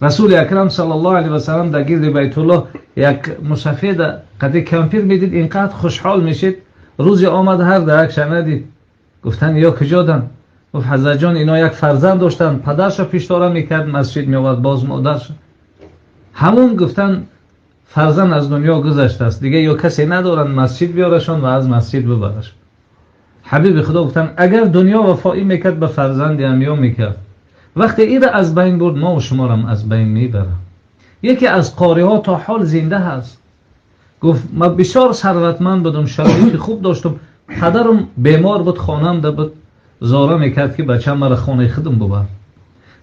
Расули Акрам саллаллоҳу алайҳи васаллам дар гирди Байтуллоҳ як мусафеда қади кампир медид, инқадр хушҳол мешид. Рӯзе омад, ҳар даракша надид. Гуфтанд: ё куҷодан? Гуфт: ҳазратҷон, ино як фарзанд доштанд, падарша пештора мекард, масҷид меовард, боз модарша. Ҳамун, гуфтанд, фарзанд аз дунё гузаштааст, дига ё касе надоранд масҷид биёрашон ва аз масҷид бибарашон. Ҳабиби Худо гуфтанд: агар дунё вафоӣ мекард, ба фарзанди ҳам мекард. Вақте ира аз байн бурд, мо шуморам аз байн мебарам. Яке аз қориҳо то ҳол зинда ҳаст. Гуфт: ман бисёр сарватманд будам, шароити хуб доштам, падарам бемор буд, хонанда буд, зора мекард, ки бачам, мара хонаи худам бубар.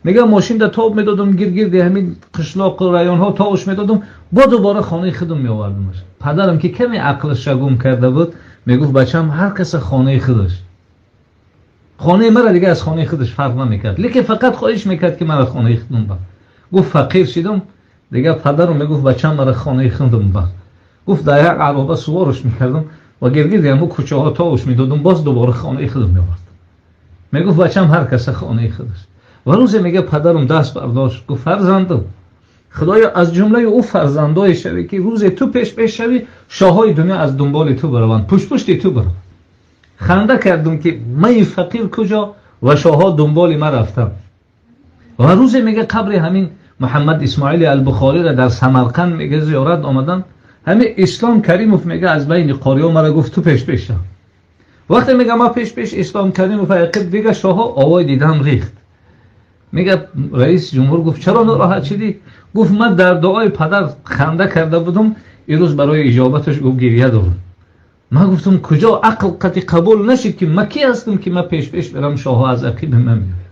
Мегам, мошинда тоб медодам, гиргирди ҳамин қишлоқу районҳо товуш медодам, бо дубора хонаи худам меовардамаш. Падарам, ки каме ақлаша гум карда буд, мегуфт: бачам, ҳар каса хонаи худаш. Хонаи мара дига аз хонаи худаш фарқ намекард, лекин фақат хоҳиш мекард, ки мара хонаи худам бар. Гуфт: фақир шидам, дига падарам мегуфт: бачам, мара хонаи худам бар. Гуфт: дар як ароба суворш мекардам ва гиргирди ҳамун кӯчаҳо товуш медодам, боз дубора хонаи худам меовардам. Мегуфт: бачам, ҳар каса хонаи худаш. Ва рӯзе, мега, падарам даст бардошт, гуфт: фарзандам, Худоё, аз ҷумлаи ӯ фарзандое шавӣ, ки рӯзе ту пеш пеш шавӣ, шоҳҳои дунё аз дунболи ту бараванд, пуштпушти ту бараванд. Ханда кардам, ки ман фақир куҷо ва шоҳҳо дунболи ман рафтам. Ва рӯзе, мега, қабри ҳамин Муҳаммад Исмоили Албухориро дар Самарқанд, мега, зиёрат омадан. Ҳамин Ислом Каримов, мега, аз байни қориҳо мара гуфт: ту пеш пеш шав. Вақте, мега, ман пеш пеш Ислом Каримов ақиб, дига шоҳҳо овои дидам рехт. Мега, раиси ҷумҳур гуфт: чаро нороҳат шидӣ? Гуфт: ман дар дуои падар ханда карда будум, ирӯз барои иҷобаташ, гуфт, гирья дорам. Ман гуфтам: куҷо ақл қати қабул нашид, ки ман ки ҳастам, ки ман пеш пеш берам, шоҳҳо аз ақиби ман меояд.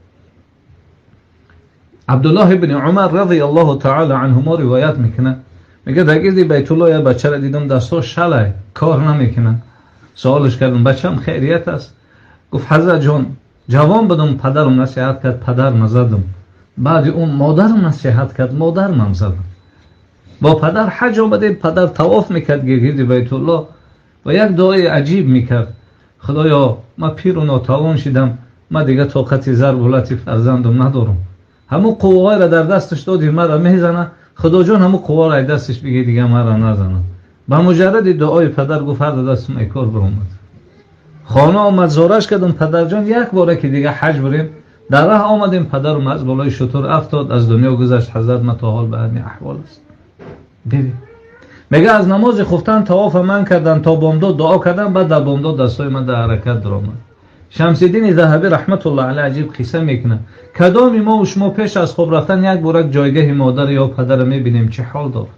Абдуллоҳ ибни Умар радиаллоҳу таала анҳумо ривоят мекунад, мега, дар гирди Байтуллоҳ як бачаро дидам, дастҳо шалай, кор намекунад. Суолш кардам: бачам, хайрият аст? Гуфт: ҳазратҷон, ҷавон будам, падарам насиҳат кард, падарма задам. Баъди он модарам насиҳат кард, модармам задам. Бо падар ҳаҷ омадем, падар тавоф мекард гиргирди Байтуллоҳ ва як дуои аҷиб мекард: худоё, ман пиру нотавон шидам, ман дига тоқати зарбу лати фарзандам надорам. Ҳамун қувваҳоеро дар дасташ доди, мара мезана. Худоҷон, ҳамун қувваро ай дасташ бигир, дига мара назана. Ба муҷарради дуои падар, гуфт, ҳар дастам ай кор биромад. Хона омад, зораш кардам: падарҷон, як бора ки дига ҳаҷ бурем. Дар раҳ омадем, падарам аз болои шутур афтод, аз дунё гузашт. Ҳазрат, ман то ҳол ба ҳамин аҳвол аст. Бибин, мега, аз намози хуфтан тавофа ман кардан, то бомдод дуо кардан, баъд дар бомдод дастҳои ман дар ҳаракат даромад. Шамсиддини Заҳабӣ раҳматуллоҳ алайҳ аҷиб қисса мекунад: кадоми мо шумо пеш аз хоб рафтан як борак ҷойгаҳи модар ё падара мебинем, чӣ ҳол дорад?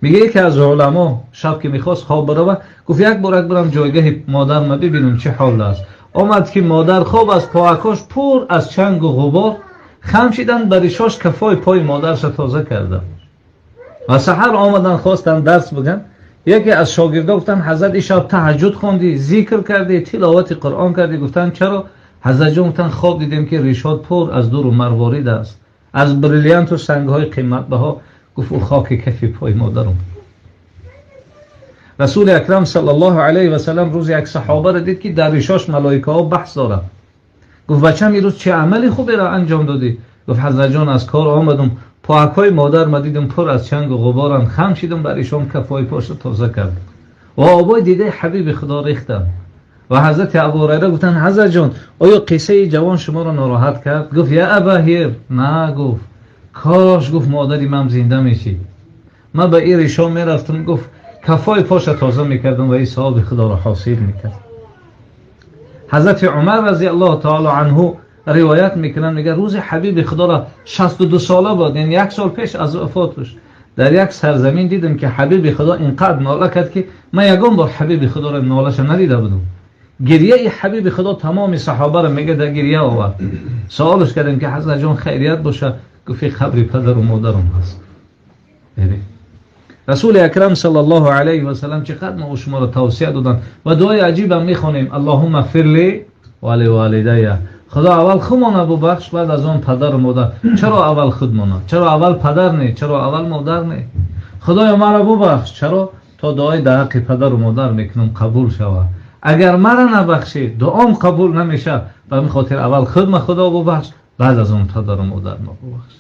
Мега, яке аз уламо шаб ки мехост хоб барава, гуфт: як борак барам ҷойгаҳи модарма бибинам, чӣ ҳол аст. Омад, ки модар хоб аст, поакош пур аз чангу ғубор. Хам шиданд, ба ришош кафои пои модарша тоза карда. Ва саҳар омадан, хостанд дарс биган. Яке аз шогирдо гуфтанд: ҳазрат, ин шаб таҳаҷҷуд хондӣ, зикр кардӣ, тиловати Қуръон кардӣ? Гуфтанд: чаро, ҳазратҷон? Гуфтанд: хоб дидем, ки ришот пур аз дуру марворид аст, аз бриллианту сангҳои қиматбаҳо. Гуфт: ӯ хоки кафи пои модарам. Расули Акрам саллаллоҳу алайҳи васалам рӯзе як саҳобаро дид, ки дар ришош малоикаҳо баҳс дорад. Гуфт: бачам, ирӯз чӣ амали хуберо анҷом додӣ? Гуфт: ҳазратҷон, аз кор омадам, поакҳои модарма дидам, пур аз чангу ғуборанд, хам шидам, бар ишон кафҳои поша тоза кардам ва обои дидаи ҳабиби Худо рехтам. Ва ҳазрати Абу Ҳурайра гуфтанд: ҳазратҷон, оё қиссаи ҷавон шуморо нороҳат кард? Гуфт: я Абаҳир, на. Гуфт: кош, гуфт, модари ман зинда мешид, ман ба ин ришо мерафтам, гуфт, кафҳои поша тоза мекардам ва ин савоби Худоро ҳосил мекардам. Ҳазрати Умар разиаллоҳу таала анҳу ривоят мекунанд, мега, рӯзи ҳабиби Худоро 62 сола буд, яъне як сол пеш аз вафоташ, дар як сарзамин дидам, ки ҳабиби Худо инқадр нола кард, ки ман ягон бор ҳабиби Худоро нолаша надида будам. Гирьяи ҳабиби Худо тамоми саҳобаро, мега, дар гирья овард. Суолш кардем, ки ҳазратҷон, хайрият боша? Гуфт: қабри падару модарам ҳаст. Расули Акрам саллаллоҳу алайҳи васалам чӣ қадр мо шуморо тавсия доданд ва дуои аҷибам мехонем: аллоҳумма ғфир ли ва ливолидайя. Худо, аввал худмона бубахш, баъд аз он падару модар. Чаро аввал худмона? Чаро аввал падар не? Чаро аввал модар не? Худоё, маро бубахш. Чаро? То дуои дар ҳаққи падару модар мекунам, қабул шавад. Агар мара набахшӣ, дуом қабул намешавад. Ба ҳамин хотир аввал худма, Худо, бубахш, баъд аз он падару модарма бубахш.